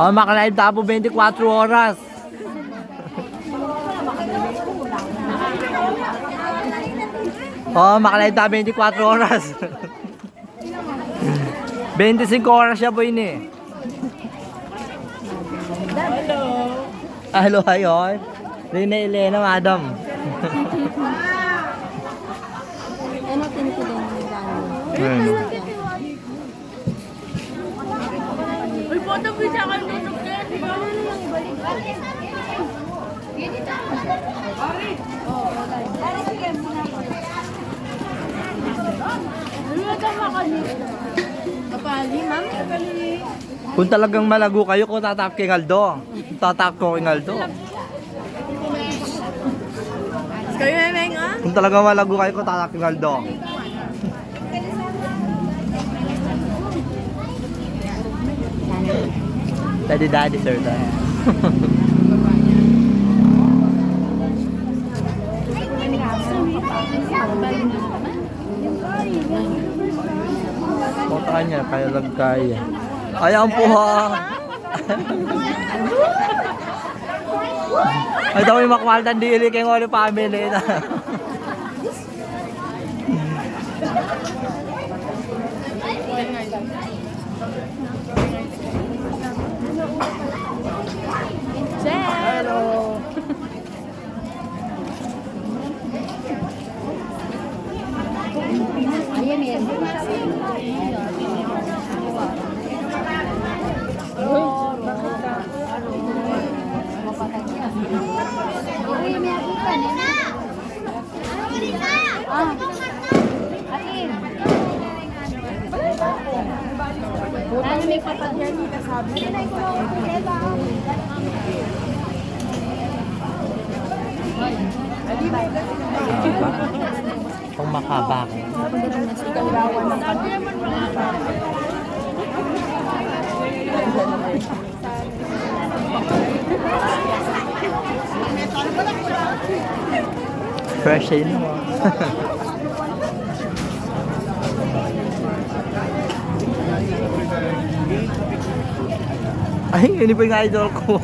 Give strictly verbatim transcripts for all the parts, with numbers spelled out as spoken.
Oh, makalive tamu bente kwatro oras. Oh, makalive tamu bente kwatro oras. Bente singko oras ya pu ini. Hello, hi, hi. Rina Elena, madam. Ano, tinitin yung dami. Ayun. Uy, photo ko sa akin, nusok yan. Kapali, ma'am. Kung talagang malago kayo, kung tatap kay Ngaldo. Tatap ko kay Ngaldo. Kayo, Meng, ah? Kung talagang malago kayo, kung tatap kay Ngaldo. Daddy, daddy, sir, daddy. Kota niya, kaya lang kaya. Ayaw po, ha. Ay, daw yung makwaltan dili kay ngoli family na. Hello. Ah. Ate. Ano may papagyan? Pang makabak. Fresh yun mo. Ay, ini pa yung idol ko.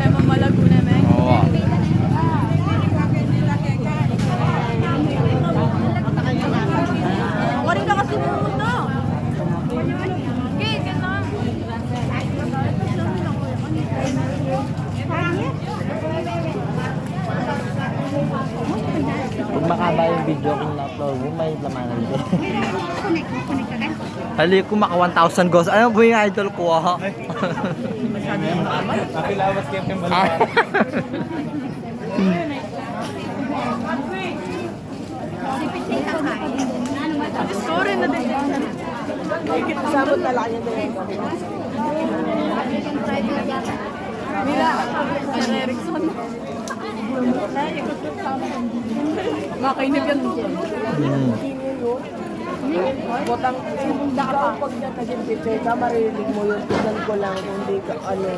Lemon malago na, men. Oo. Waring ka kasi pumunta. Okay, ganun. Pag makaba yung video kung na-upload mo, may lamanan ko. Hali ko, maka one thousand goes. Ano po yung idol ko, ha? Mapilawas kayo kayong balawan. Sorry na din. Sabot na lang yun. Mila, Sir Erickson. Makainip yan, tutulo. Hmm. Botang, ikaw, pag naging teacher ka, maririnig mo yun. Tignan ko lang kung di ka, ano.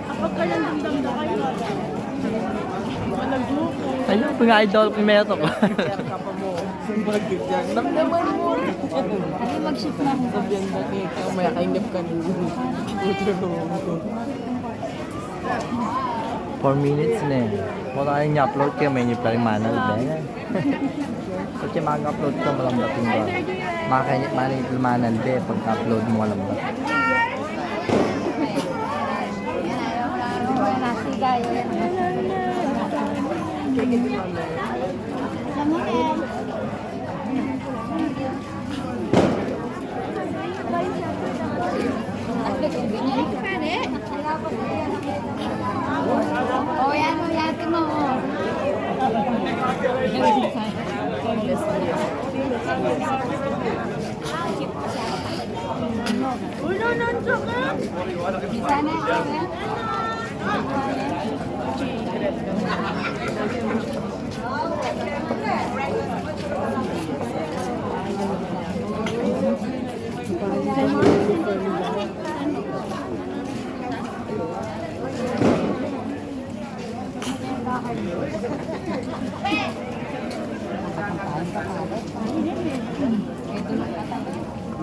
Kapag ka lang damdam na kayo. Ayun, mga idol, may meron ako. Teacher ka pa mo. Bakit yan? Damdaman mo. Kasi mag-shift na ako. Sabihan na kayo, maya kainip ka nun. Four minutes na eh. Wala yung upload kaya may inip pa rin manal, be. Kasi mag-upload ka, malambat yung ba. Makakainip man yung manal, be, pagka-upload mo, malambat. O, yan, o, yan, tingnan mo.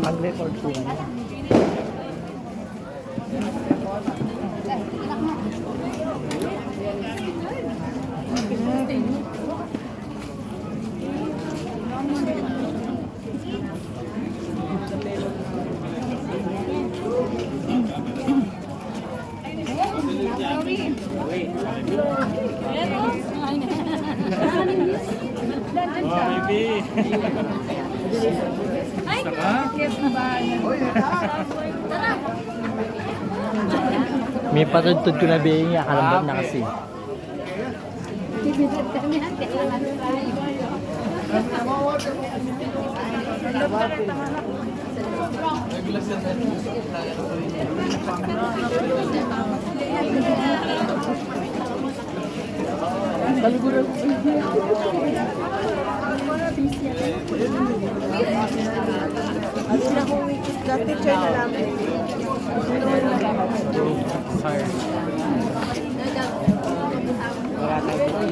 Mag-record po. Mipatudtud ku na bie, akalambat na kasi. Dati, try na lang.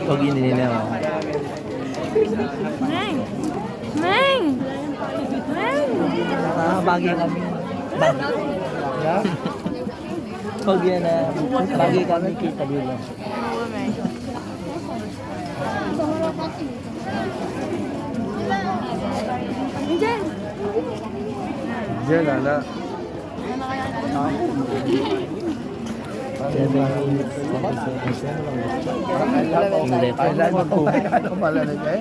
Pag ininin mo. Meng! Meng! Meng! Ah, bagay kami. Bagay. Pag yan, ah, bagay kami kita dito. Diyan, ala. Hindi pa.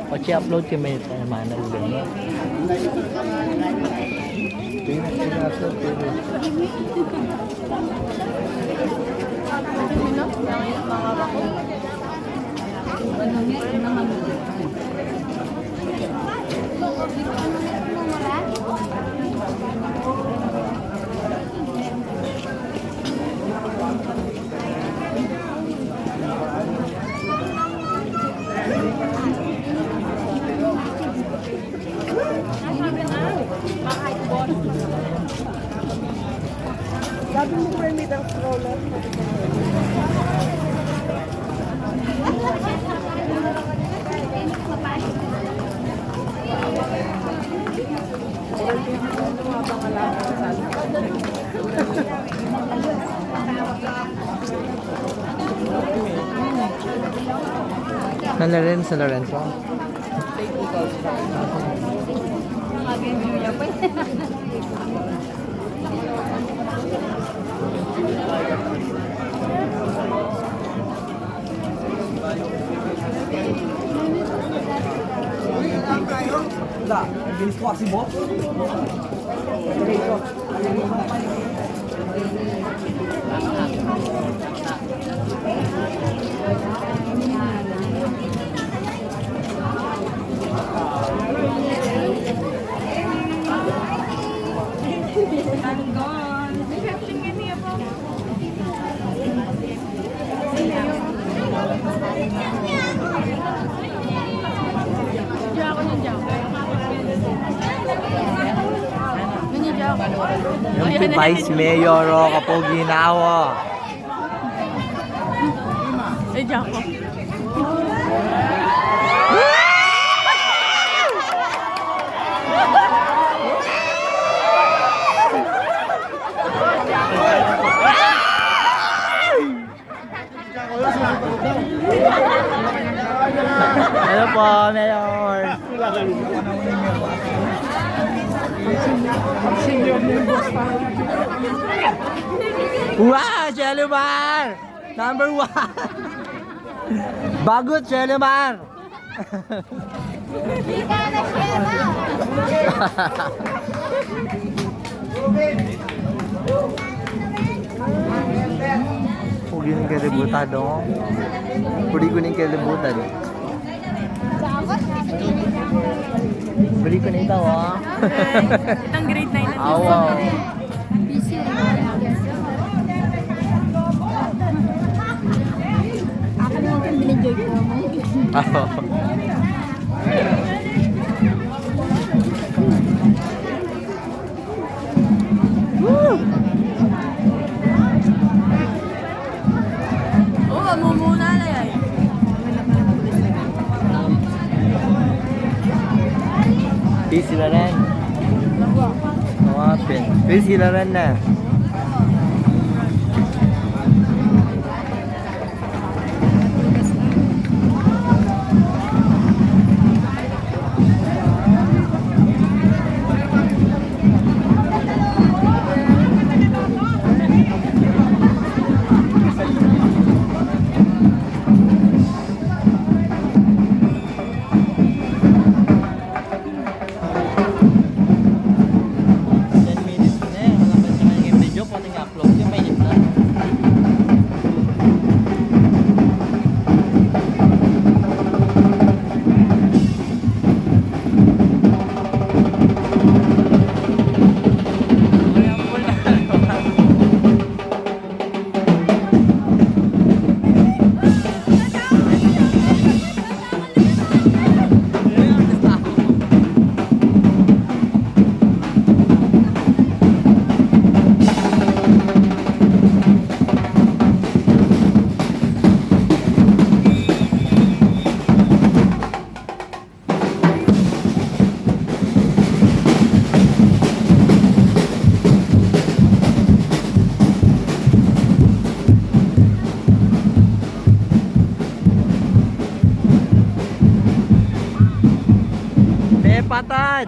Pag-upload kami, eh, mana, ganyan. Sabi mo, Remy, ng stroller. San Lorenzo, San Lorenzo. Yung Vice Mayor, o, kapogi na, o. Ay, diyan ko. Hello po, Mayor. Wow, Jelomar! Number one! Bagut, Jelomar! Pogi ning kelibutan, o. Pogi ning kelibutan. Beli ku na ita, o. Itang grade nine na. Awa. Busy. Apo. Oo, mamumuna na yan. Busy na rin. Mapin. Busy na rin na. Ten minutes na eh. Alam ba siya kaya yung video? Pwede nga upload yung mainit na. Te, patad!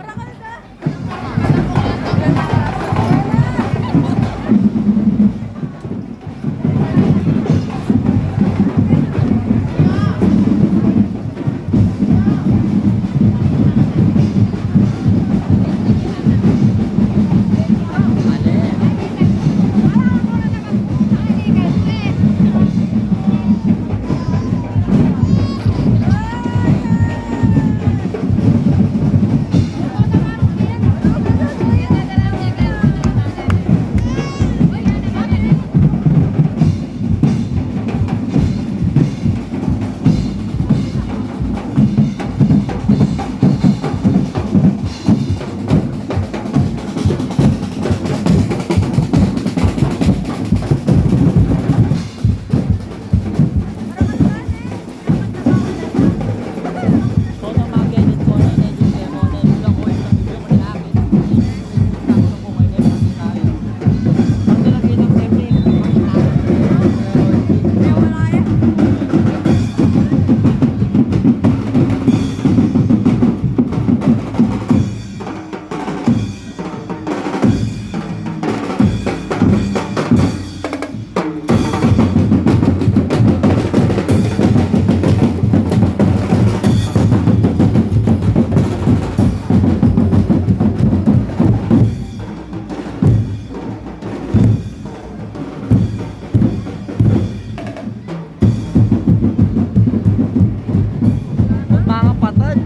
Mga patad.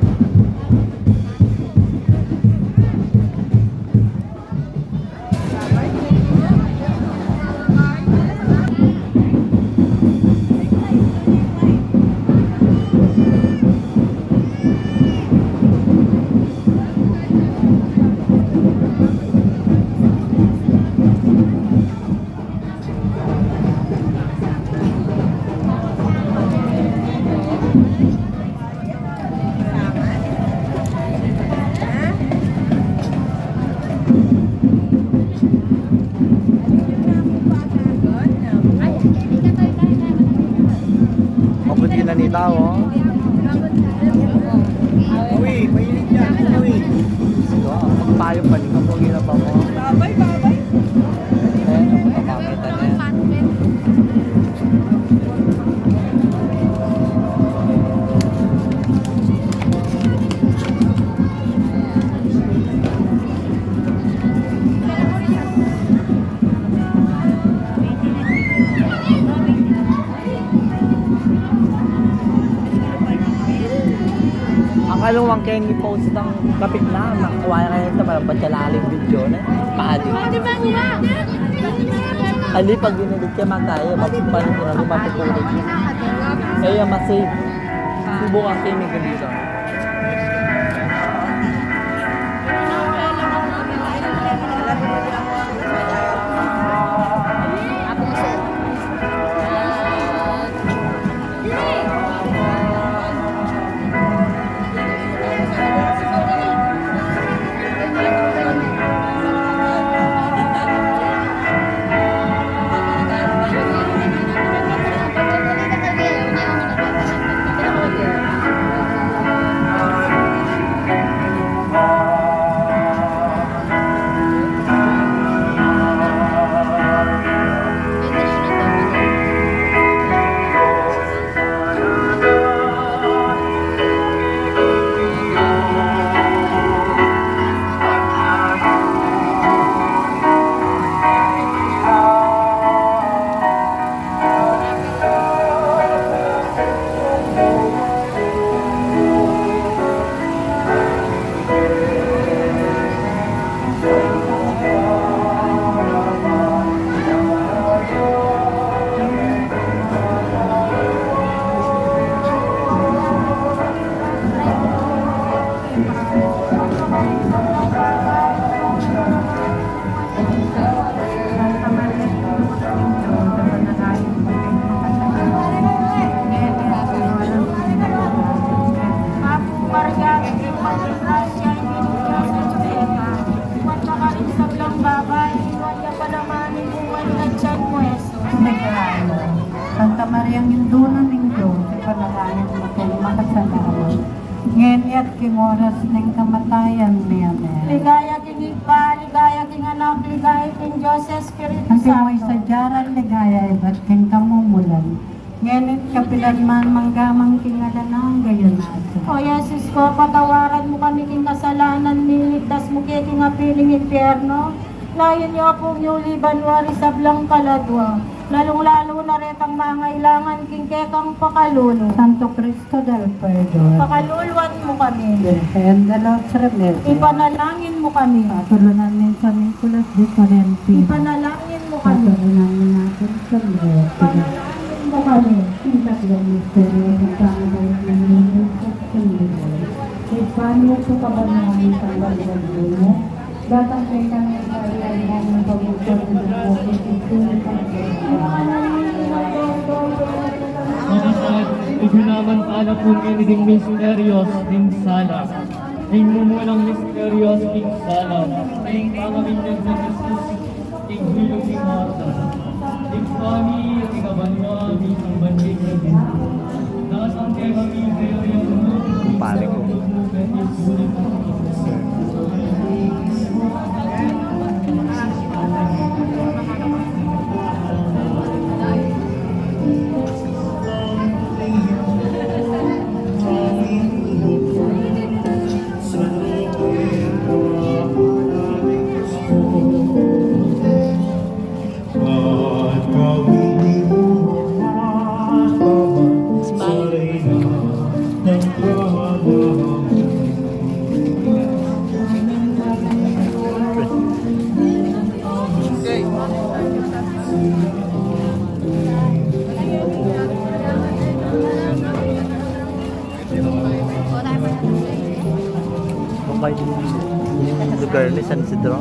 Mabuti na ni tao, oh. Uy, mainit yan. Uy. Ito, magpayo pa rin. Mabuti na pa mo. Babay, babay. Eh, ano pa makita niya? Ang alungwang keng i-post ng kapit na, makuha na kayo ito, parang patsalaling video na. Paali. Hindi, pag dinidikit ka, matay, mapipanin mo na, mapupulit. Kaya masave. Subo kasi may ganito. Santa Maria, Indu na ning Dios, ipanalangin mu keng makasalanan, ngeni at king oras ning kamatayan mi. Amen. Ligaya king Ibpa, ligaya king Anak, ligaya king Dios Espiritu Santo. Antimo ing sadya rang ligaya ibat king kamumulan, ngeni at kapilan man, mangga man king alang angga. Amen. O Jesus ko, patawaran mu kami king kasalanan mi, iligtas mu kami king api ning impyerno, layu yu king banua ring sablang kaladua, lalung-lalu na retang mangailangan king kekang pakalulu. Santo Cristo del Perdon, pakaluluan mu kami. Virgen de los Remedios, ipanalangin mu kami. Patulunan ning San Nicolas de Tolentino, ipanalangin mu kami. Patulunan ning San Nicolas, ipanalangin mu kami. Ing tatlong misteryo ning pamamayan ning Santo Cristo. Ipanu pu ka banua, misamban ya ing lagyu mu, datang kekami ing kayarian mu, ing pamagkalub mu, ing Ibpa namin misamban ya ing lagyu mu. Kapatad, ibinaban tala pu ngeni ding misteryos ning sala. Ing mumulang misteryos ning sala, ing pamabinyag nang Jesus king bilug ning Marta. Ibpa mi, king banua, misamban ya ing lagyu mu. Datang kekami ing kayarian mu, misamban ya ing lagyu mu, keti sulip mu. Baka yung lugar ni San Isidro.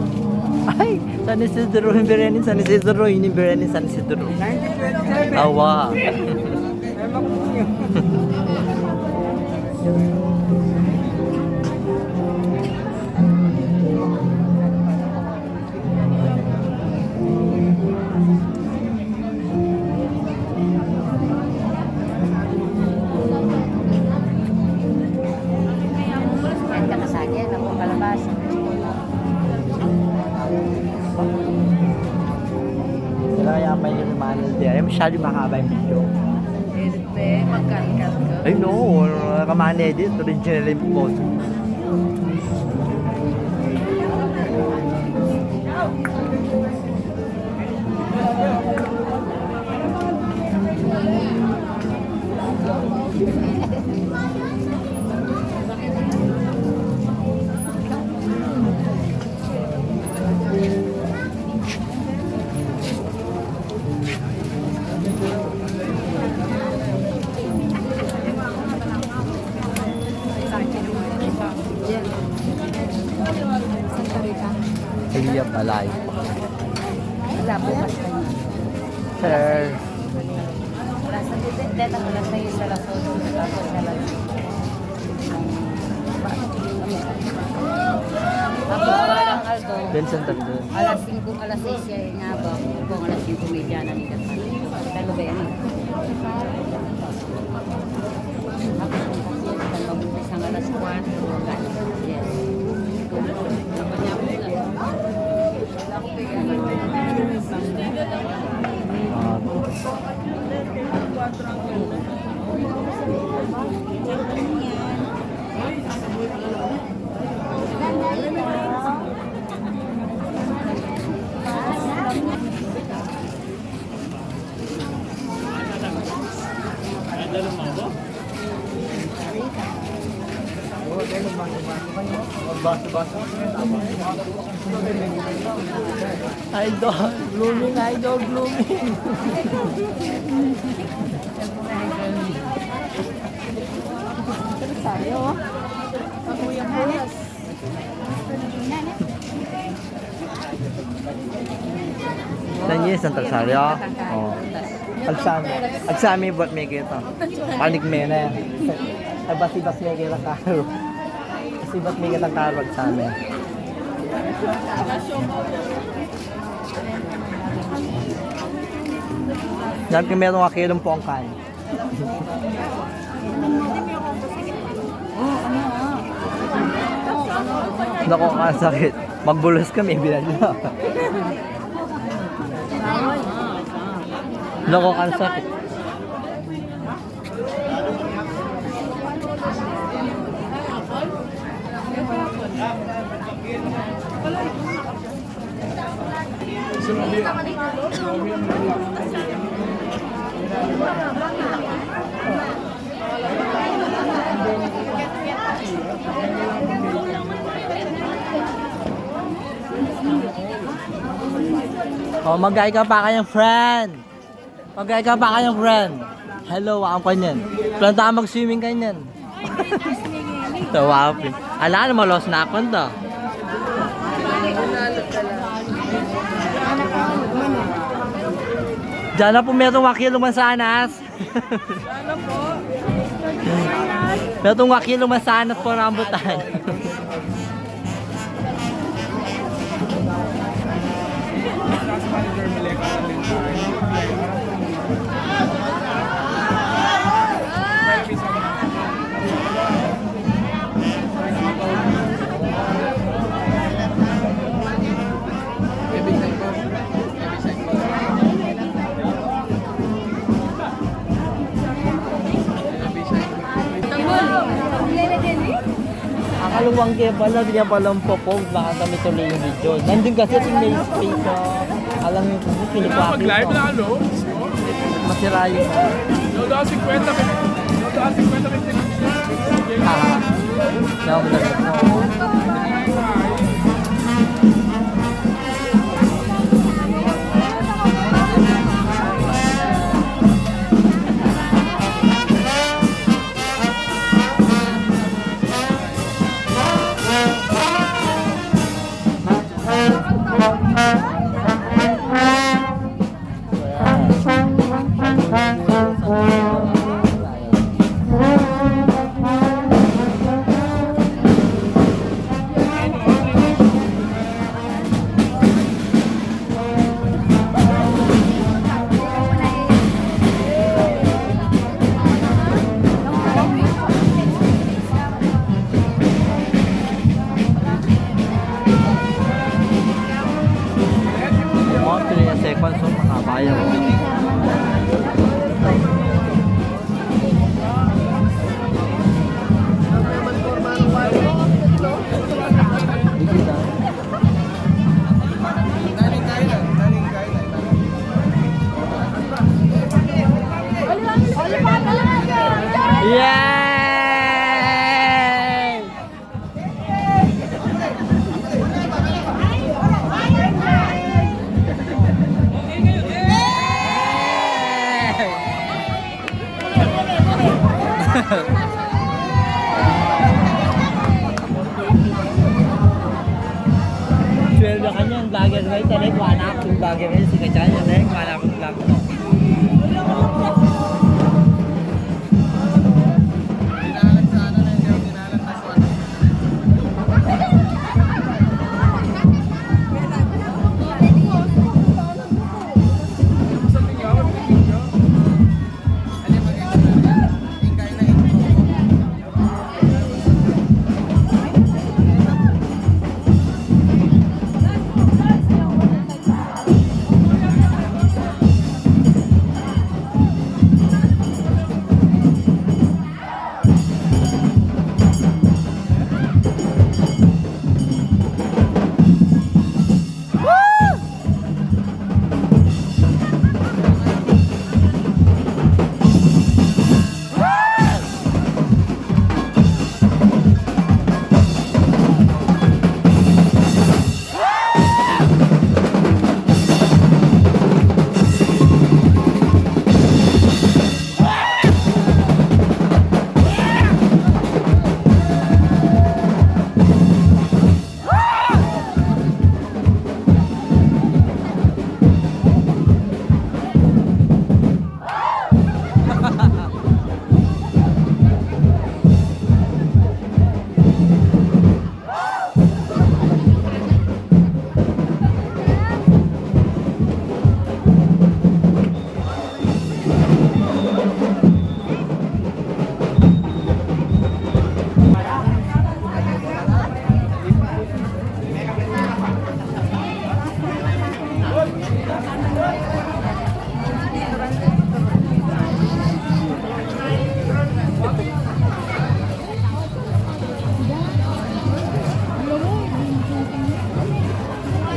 Ay, San Isidro, yung Beren ni San Isidro, yung Beren ni San Isidro. Awa. Kaya pa yung Manila di. Ay, masyado mahaba yung video. Edit na eh, magkalikat ka. Ay, no. Kaman edit, original yung post. Yan, balay. Wala, bukas pa yun. Sir. Alas sais, alas sais, alas otso, tapos alas Tapos walang aldo. Vincent Tandon. Alas singko, alas sais siya nga ba? Kung alas singko medya na nila pa. Talo ba yan? Tapos kung kasi, mag-umpisa ng alas kwatro, hanggang, yes. Idol, blooming, idol, blooming. Saan yun? Santa Rosario? Oh. Agsami. Agsami, buat meketa. Panik me na. Ay, basi-basi meketa karu. Basi-basi meketa karu, agsami. Yan, kung meron ka kilong pongkan. Naku, ang sakit. Magbulos kami, bilad na. Naku, ang sakit. O, mag-hi ka pa kayang friend. Mag-hi ka pa kayang friend. Hello, ako kanyan. Plan tayo mag-swimming kanyan. Tawa, pi. Ala, na, malos na ako, to. Diyan na po, meron wakil lumansanas. Meron wakil lumansanas po, rambutan. Akaluwang ke pala, di niya pala ang popog, baka kami tuloy yung video. Nandun kasi si May Space, oh. Alam niyo, pinipakit. Mag-live ko na, ano? Masira yun. Doon, singkwenta, doon, singkwenta. Ah. Doon, doon.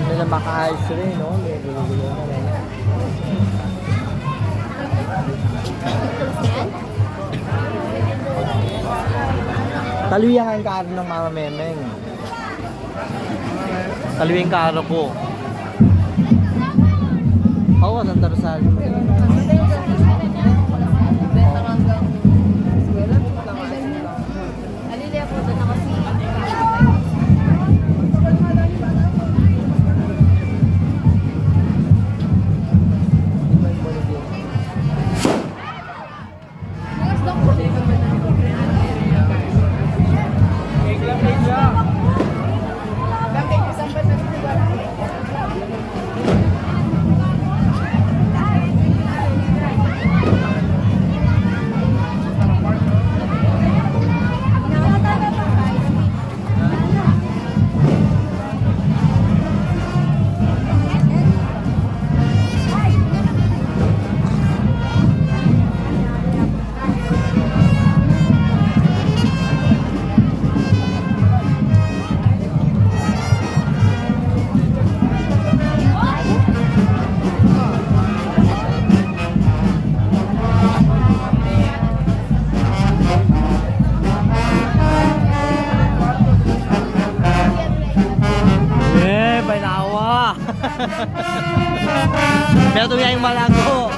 Hindi na maka-ice rin, no? May gulo-gulo na rin. Taluya nga ing karo nang Mama Memeng. Taluya ing karo ku. Awa, Santa Rosario. Eh, baynawa. Metung yang malago.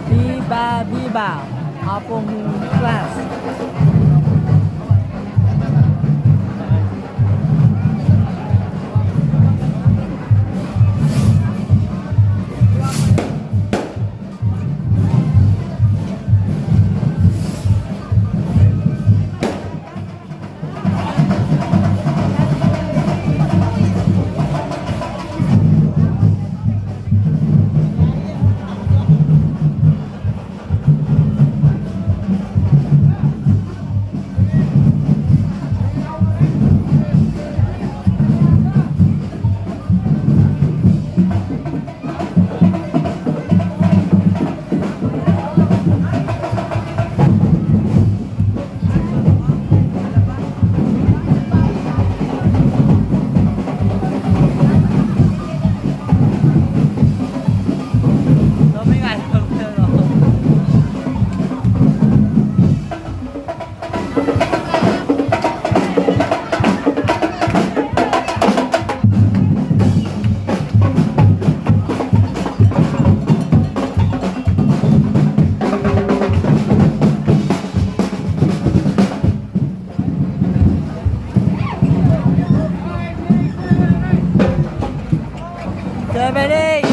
Biba, biba, Apung class. Seven eight.